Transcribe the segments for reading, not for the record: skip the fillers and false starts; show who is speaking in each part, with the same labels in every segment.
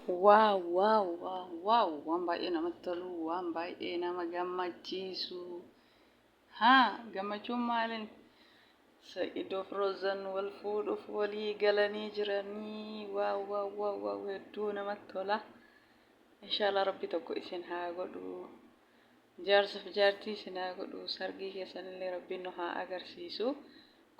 Speaker 1: Wow wow wow wow waan baay'ee namatti tolu, waan baay'ee nama gammachiisu. Haa, gammachuun maalin? Sa'idoof Roozan wal fuudhuuf walii galanii jiranii. Wow wow wow wow, hedduu namatti tola. Inshaallah Rabbi tokko isin haa godhu. Jaarsaf jaartii isin haa godhu. Sargii keessanillee Rabbiin nu haa agarsiisu.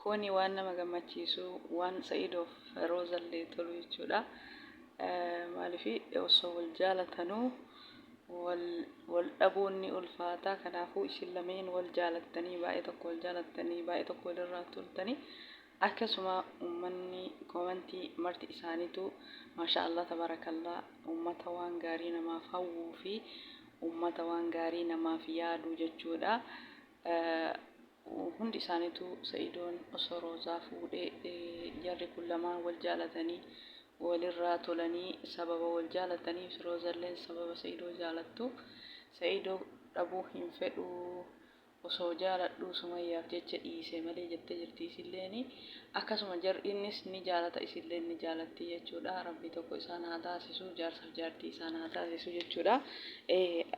Speaker 1: Kuni waan nama gammachiisu, waan Sa'idoof Roozallee tolu jechuudha. Maaliif osoo wal jaalatanuu wal wal dhabuun ni ulfaata. Kanaafuu isin lameen wal jaalattanii, baay'ee tokko wal jaalattanii, baay'ee tokko walirraa turtanii. Akkasuma ummanni koomantii marti isaaniitu maashaa Allah tabarakallah, ummata waan gaarii namaaf hawwuu fi ummata waan gaarii namaaf yaadu jechuudha. Hundi isaaniitu Sa'idoon osoo Roozaa fuudhee, jarri kun lamaan wal jaalatanii walirraa tolanii, sababa wal jaalataniif, Roozalleen sababa Sa'idoo jaalattuuf Sa'idoo dhabuu hin fedhu, osoo jaaladhuu Sumayyaaf jecha dhiise malee jettee jirti. Isilleeni akkasuma jar innis ni jaalata, isilleen ni jaalatti jechuudha. Rabbi tokko isaan haa taasisu, jaarsaaf jaartii isaan haa taasisu jechuudha.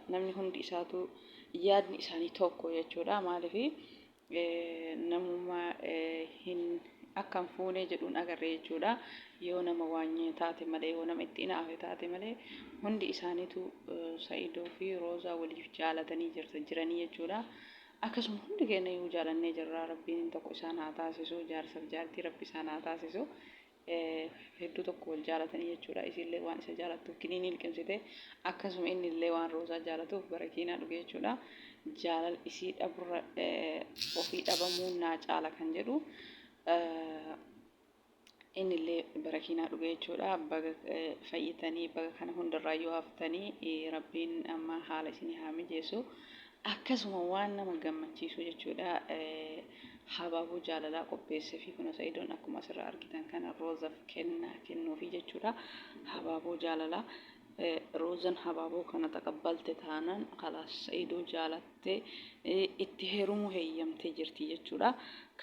Speaker 1: Namni hundi isaatu yaadni isaanii tokko jechuudha. Maaliif namuma hin akka hin fuunee jedhuun agarre jechuudha. Yoo nama waanyee taate malee, yoo nama itti inaafe taate malee, hundi isaaniitu Sa'idoo fi Roozaa waliif jaalatanii jirta jiranii jechuudha. Akkasuma hundi keenya iyyuu jaalannee jirra. Rabbiin tokko isaan haa taasisu. Jaarsaaf jaartii Rabbi isaan haa taasisu. Hedduu tokko wal jaalatanii jechuudha. Isiillee waan isa jaalattuuf kiniinii liqimsite. Akkasuma inni illee waan Roozaa jaalatuuf barakiinaa dhuge jechuudha. Jaalala isii dhaburra ofii dhabamuun naa caala kan jedhu inni illee barakiinaa dhuge jechuudha. Baga fayyitanii, baga kana hundarraa yoo haftanii, Rabbiin amma haala isinii haa mijeessu. Akkasuma waan nama gammachiisu jechuudha. Habaaboo jaalalaa qopheesseefi kuna Sa'idoon, akkuma asirraa argitan kana Roozaf kennaa kennuufi jechuudha. Habaaboo jaalalaa Roozan habaaboo kana taqabbalte taanaan, kalaas, Sa'idoo jaalattee itti heerumuu heeyyamtee jirti jechuudha.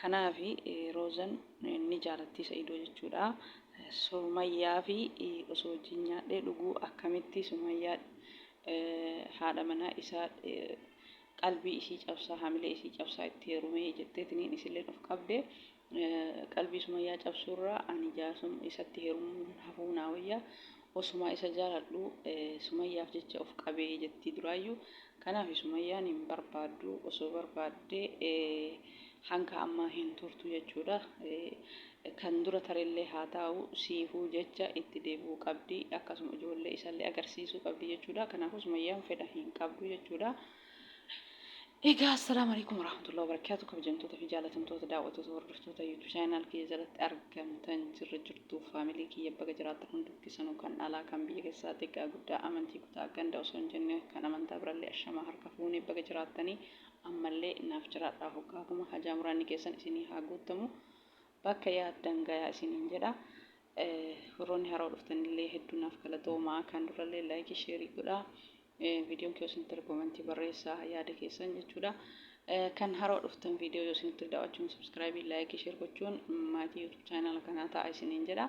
Speaker 1: Kanaafi Roozan ni jaalatti Sa'idoo jechuudha. Sumayyaa fi osoo wajjin nyaadhee dhuguu akkamitti Sumayyaa haadha manaa isaa qalbii isii cabsaa, hamilee isii cabsaa itti heerumee jetteetiniin isilleen of qabde. Qalbii Sumayyaa cabsuurraa ani jaarsum isatti heerumuun hafuu naa wayya, osumaa isa jaaladhu Sumayyaaf jecha of qabee jettii duraayyuu. Kanaaf Sumayyaan hin barbaaddu, osoo barbaadde hanga ammaa hin turtu jechuudha. Kan dura tarellee haa taa'u, siifuu jecha itti deebi'uu qabdi, akkasuma ijoollee isallee agarsiisuu qabdi jechuudha. Kanaafuu Sumayyaan fedha hin qabdu jechuudha. Egaa assalaamu alaikum warahmatullahi wabarakatuh, kabajamtoota fi jaalatamtoota daawwattoota, hordoftoota YouTube channel kiyya jalatti argamtan, jirra jirtu faamilii kiyya, baga jiraattan hundi keessanuu, kan alaa kan biyya keessaa, xiqqaa guddaa, amantii kutaa ganda osoo hin jenne, kan amantaa birallee, ashamaa harka fuunee, baga jiraattanii. Ammallee naaf jiraadhaa, hoggaa kuma hajaa muraanni keessan isinii haa guuttamu, bakka yaaddan gayaa isiniin jedha. Warroonni haroo dhuftanillee hedduu naaf galatoomaa, kan durallee like, share godhaa, viidiyoon kee isinitti tole koomentii barreessaa yaada keessan jechuudha. Kan haroo dhuftan viidiyoo yoo isinitti tole daawwachuun subscribe, like, share gochuun maatii YouTube channel kanaa ta'a isiniin jedha.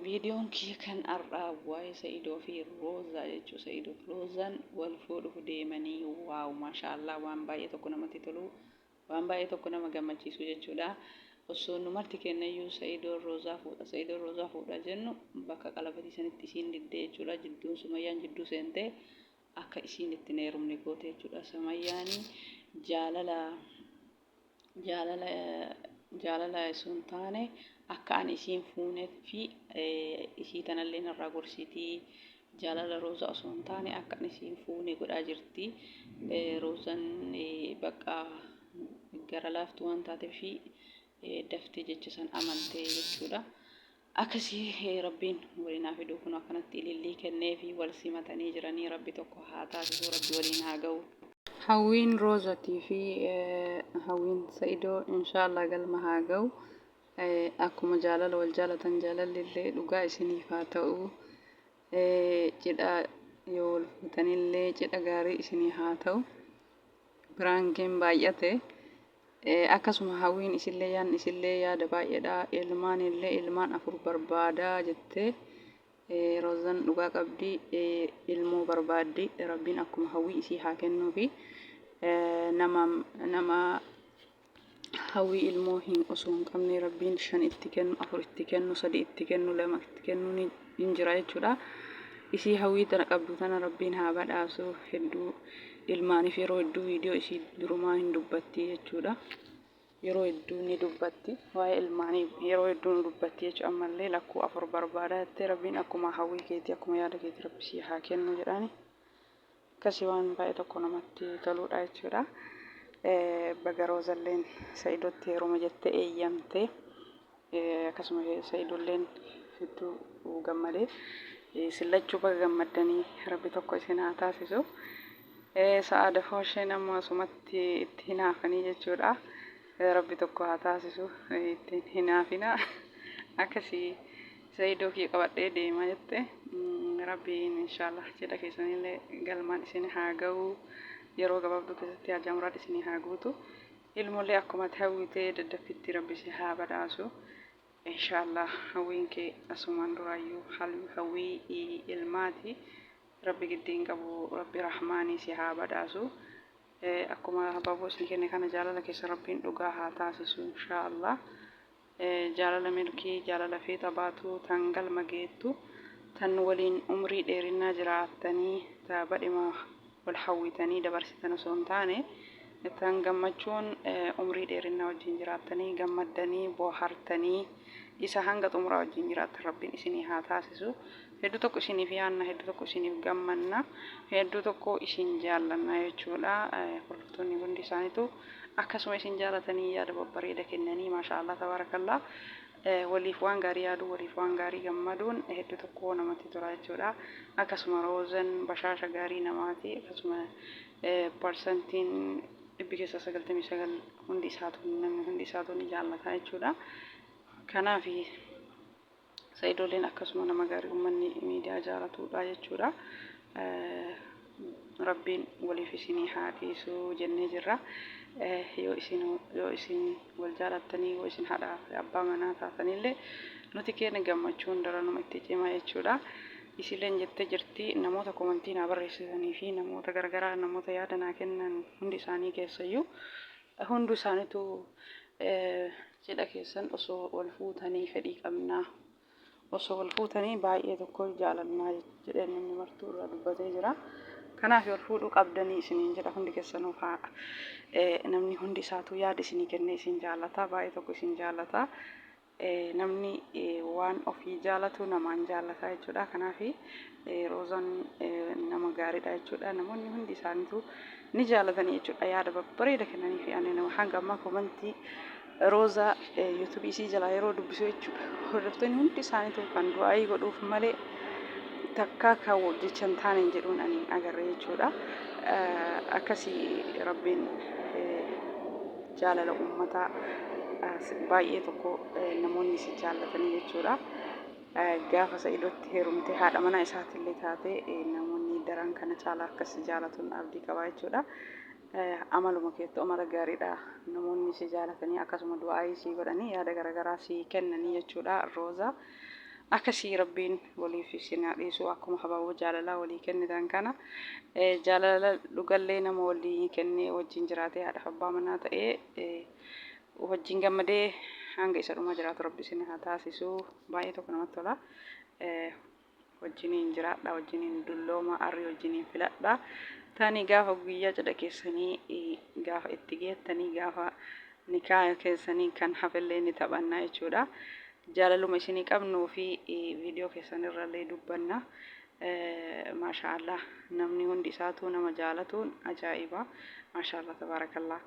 Speaker 1: Viidiyoon kiyya kan har'aa waa'ee Sa'idoo fi Roozaa jechuu. Sa'idoo fi Roozaan wal fuudhuuf deemanii. Wow, maashaallah, waan baay'ee tokko namatti tolu, waan baay'ee tokko nama gammachiisu jechuudha. Osoo nu marti kennayyuu Sa'idoon Roozaa fuudha, Sa'idoon Roozaa fuudha jennu, bakka qalabatii sanitti isiin diddee jechuudha. Jidduun Sumayyaan jidduu seentee akka isiin itti hin heerumne goote jechuudha. Sumayyaan jaalala osoo hin taane akka ani isiin fuunee fi isii tanallee narraa gorsitii, jaalala Roozaa osoo hin taane akka ani isiin fuune godhaa jirti. Roozaan bakka gara laaftuu waan taateef daftee jecha san amantee jechuudha. Akkasii Rabbiin waliin haa fiduu. Kun akkanatti ilillii kenneefi wal simatanii jiranii. Rabbi tokko haa taasisu, Rabbi waliin haa ga'u. Hawwiin Roozatii fi hawwiin Sa'idoo inshaallah galma haa ga'u. Akkuma jaalala wal jaalatan jaalalli illee dhugaa isiniif haa ta'u. Cidha yoo wal fuutanillee cidha gaarii isinii haa ta'u. Piraankiin baay'ate. Akkasuma hawwiin isillee, yaadni isillee yaada baay'eedha. Ilmaan illee ilmaan afur barbaada jettee. Roozan dhugaa qabdi ilmoo barbaaddi rabbiin akkuma hawwii isii haa kennuufi nama nama hawwii ilmoo hin osoo hin qabne rabbiin shan itti kennu afur itti kennu sadi itti kennu lama itti kennu ni hin jira jechuudha. Isii hawwii tana qabdu tana rabbiin haa badhaasu hedduu ilmaaniif yeroo hedduu viidiyoo isii durumaa hin dubbatti jechuudha. Yeroo hedduu ni dubbatti waa'ee ilmaanii yeroo hedduu ni dubbatti jechuudha. Ammallee lakkuu afur barbaada jettee rabbiin akkuma hawwii keetii akkuma yaada keetii rabbi sii haa kennu jedhaani. Akkasii waan baay'ee tokko namatti toluudha jechuudha. Baga Roozalleen Sa'idotti heeruma jettee eeyyamte. Akkasuma Sa'idolleen hedduu gammade. Isin lachuu baga gammaddanii rabbi tokko isin haa taasisu. Sa'a dafoo isheen amma asumatti itti hinaafanii jechuudha. Rabbi tokko haa taasisu itti hin hinaafina. Akkasii Sa'idoo kiyya qabadhee deema jette. Rabbiin inshaallah cidha keessanillee galmaan isin haa ga'u. Yeroo gabaabduu keessatti haajaa muraad isinii haa guutu. Ilmollee akkuma ati hawwite daddaffitti Rabbi si haa badhaasu. Inshaallah hawwiin kee asumaan duraayyuu hawwii ilmaati. Rabbi giddii hin qabu Rabbi Rahmaanii si haa badhaasu. Akkuma habaaboo isin kenne kana jaalala keessa Rabbiin dhugaa haa taasisu inshaallah. Jaalala milkii, jaalala fiixa baatu, tan galma geettu, tan waliin umrii dheerinnaa jiraattanii, ta badhima wal hawwitanii dabarsitan osoo hin taane, tan gammachuun umrii dheerinnaa wajjiin jiraattanii, gammaddanii, boohartanii, isa hanga xumuraa wajjiin jiraattan Rabbiin isinii haa taasisu. Hedduu tokko isiniif yaanna, hedduu tokko isiniif gammanna, hedduu tokko isin jaallanna jechuudha. Hordoftoonni hundi isaaniitu akkasuma isin jaalatanii yaada babbareeda kennanii maashaa Allah tabaarakallah waliif waan gaarii yaaduu waliif waan gaarii gammaduun hedduu tokko namatti tola jechuudha. Akkasuma roozan bashaasha gaarii namaati. Akkasuma parsantiin dhibbi keessaa 99 hundi isaatu namni hundi isaatu ni jaallata jechuudha. Kanaaf Sa'idoolleen akkasuma nama gaarii ummanni miidiyaa jaalatuudha jechuudha. Rabbiin waliif isinii haa dhiisu jennee jirra. Yoo isin yoo isin wal jaalattanii yoo isin haadhaa fi abbaa manaa taatanillee nuti keenya gammachuun daranuma itti cima jechuudha. Isilleen jettee jirti namoota komantii naa barreessitanii fi namoota garagaraa namoota yaada naa kennan hundi isaanii keessayyuu Hunduu isaanitu cidha keessan osoo wal fuutanii fedhii qabna. Osoo wal fuutanii baay'ee tokko jaalannaa jedhee namni martuu irraa dubbatee jira. Kanaaf wal fuudhuu qabdanii isiniin jedha hundi keessanuu haa namni hundi isaatuu yaada isinii kennee isin jaallata baay'ee tokko isin jaallata. Namni waan ofii jaalatu namaan jaallata jechuudha. Kanaaf Roozaan nama gaariidha jechuudha. Namoonni hundi isaaniitu ni jaalatanii jechuudha. Yaada babbareeda kennanii fi ani nama hanga ammaa komantii Roozaa yuutuubii isii jalaa yeroo dubbisu jechuudha. Hordoftoonni hundi isaaniitu kan du'aayii godhuuf malee takkaa kan jecha hin taane hin jedhuun ani hin agarre jechuudha. Akkasii Rabbiin jaalala uummataa baay'ee tokko namoonni si jaallatanii jechuudha. Gaafa Sa'idotti heerumte haadha manaa isaatillee taate namoonni daran kana caalaa akka si jaalatan abdii qaba jechuudha. Amaluma keettu amala gaariidha. Namoonni si jaalatanii akkasuma du'aayii si godhanii yaada garaagaraa si kennanii jechuudha. Roozaa akkasii Rabbiin waliif isin haa dhiisu akkuma habaaboo jaalalaa walii kennitan kana jaalala dhugallee nama walii kennee wajjin jiraatee haadhaaf abbaa manaa ta'ee wajjin gammadee hanga isa dhumaa jiraatu Rabbi isin haa taasisu baay'ee tokko namatti tola. Wajjiniin jiraadha wajjiniin dullooma arrii wajjiniin filadha. Tani gaafa guyyaa cidha keessanii gaafa itti geettanii gaafa nikaa keessanii kan hafellee ni taphanna jechuudha. Jaalaluma isinii qabnuu fi viidiyoo keessan irrallee dubbanna. Maashaa Allah namni hundi isaatuu nama jaalatuun ajaa'iba. Maashaa Allah tabaarakallah.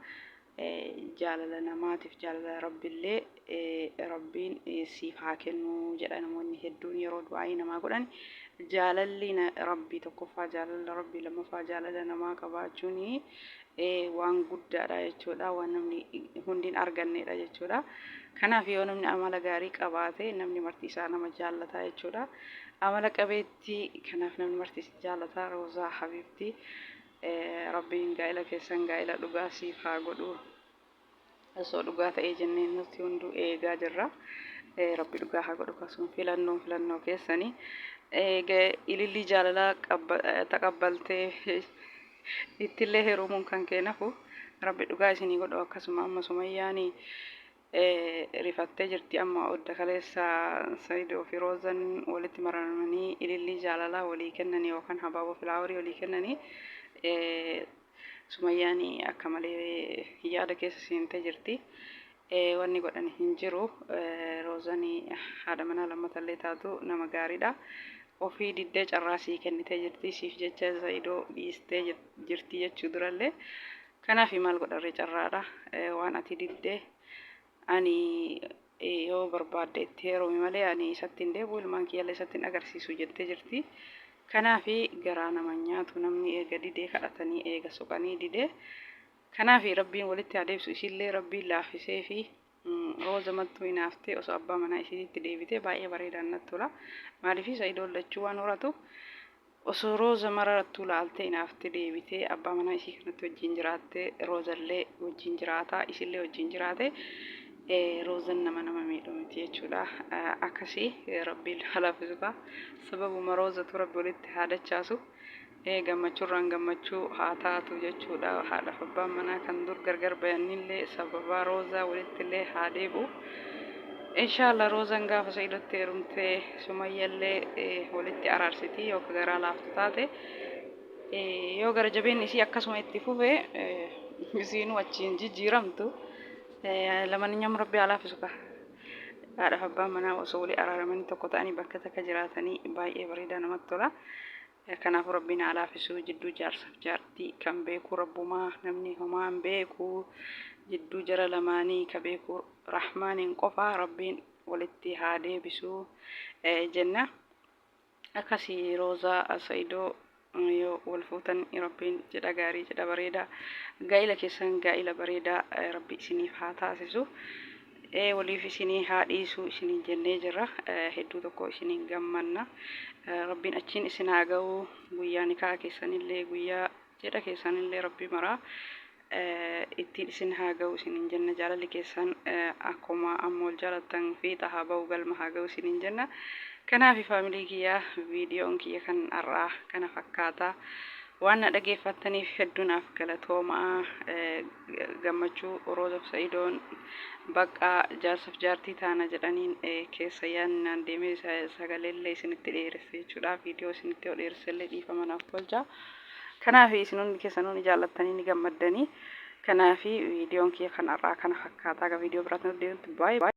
Speaker 1: Jaalala namaatiif jaalala Rabbillee Rabbiin siif haa kennu jedha namoonni hedduun yeroo du'aayii namaa godhan. Jaalalli Rabbii tokkoffaa jaalala Rabbii lammaffaa jaalala namaa qabaachuun waan guddaadha jechuudha. Waan namni hundi hin arganneedha jechuudha. Kanaaf yoo namni amala gaarii qabaate namni marti isaa nama jaallata jechuudha. Amala qabeettii kanaaf namni marti si jaallata Roozaa Habiibtii. Rabbiin gaa'ila keessan gaa'ila dhugaa siif haa godhu. Osoo dhugaa ta'ee jennee nuti hunduu eegaa jirra. Rabbi dhugaa haa godhu kasuun filannoon filannoo keessanii. Eega ilillii jaalalaa taqabbaltee ittillee heerumuun kan kee nafu rabbi dhugaa isinii godhu akkasuma amma sumayyaani rifattee jirti amma odda kaleessa Saidoo fi Roozan walitti maramanii ilillii jaalalaa walii kennanii yookaan habaaboo filaawarii walii kennanii sumayyaani akka malee yaada keessa seentee jirti. Wanni godhan hin jiru. Roozani haadha manaa lammatallee taatu nama gaariidha. Ofii diddee carraa sii kennitee jirti. Siif jecha Sa'idoo dhiistee jirti jechuu durallee. Kanaaf maal godharree carraadha. Waan ati diddee ani yoo barbaadde itti heerumi malee ani isatti hin deebi'u ilmaan kiyyallee isatti hin agarsiisu jettee jirti. Kanaaf garaa nama nyaatu namni eega didee kadhatanii eega soqanii didee Kanaafi rabbiin walitti haa deebisu isiillee rabbiin laafiseefi rooza mattuu hinaaftee osoo abbaa manaa isiititti deebitee baay'ee bareedaan natti tola maaliifi sa'idoon lachuu waan horatuuf osoo rooza mararattuu laaltee hinaaftee deebitee abbaa manaa isii kanatti wajjin jiraattee roozallee wajjin jiraataa isillee wajjin jiraate roozan nama nama miidhu miti jechuudha akkasii rabbiin haa laafisu kaa sababuma roozatu rabbi walitti haa dachaasu. Ee gammachurraan gammachuu haa taatu jechuudha. Haadhaaf abbaan manaa kan dur gargar bayanillee sababaa Roozaa walittillee haa deebi'u. Inshaallah Roozaan gaafa Sa'idotti heerumte Sumayyallee walitti araarsiti yoo ka garaa laaftu taate. Yoo gara jabeenni isii akkasuma itti fufe isiinuu achiin jijjiiramtu. Lamaninyam rabbi haa laafisu kaa. Haadhaaf abbaan manaa osoo walii araaramanii tokko ta'anii bakka takka jiraatanii baay'ee bareedaa namatti tola. Kanaafuu rabbiin haa laafisuu jidduu jaarsaf jaartii kan beekuu rabbumaa namni homaa hin beekuu jidduu jara lamaanii ka beekuu rahmaaniin qofaa rabbiin walitti haa deebisuu jenna. Akkasi Roozaa Sa'idoo yoo wal fuutan rabbiin cidha gaarii cidha bareedaa gaa'ila keessan gaa'ila bareedaa rabbi isiniif haa taasisu. Waliif isinii haa dhiisu isiniin jennee jirra. Hedduu tokko isiniin gammanna. Rabbiin achiin isin haa ga'u. Guyyaa nikaa keessanillee guyyaa cidha keessanillee rabbi maraa ittiin isin haa ga'u isiniin jenna. Jaalalli keessan akkuma amma wal jaalattan fiixa haa ba'u galma haa ga'u isiniin jenna. Kanaaf faamilii kiyya viidiyoon kiyya kan har'aa kana fakkaata. Waan na dhageeffattaniif hedduu naaf galatoomaa. Gammachuu Roozaf Sa'idoon baqqaa jaarsaf jaartii taana jedhaniin keessa yaadni naan deemee sagaleellee isinitti dheeresse jechuudha. Viidiyoo isinitti yoo dheeressellee dhiifama naaf tolcha. Kanaaf isin hundi keessanuu ni jaallattanii ni gammaddanii. Kanaaf viidiyoon kiyya kan har'aa kana fakkaata. Aga viidiyoo biraatiin deemtu baay'ee.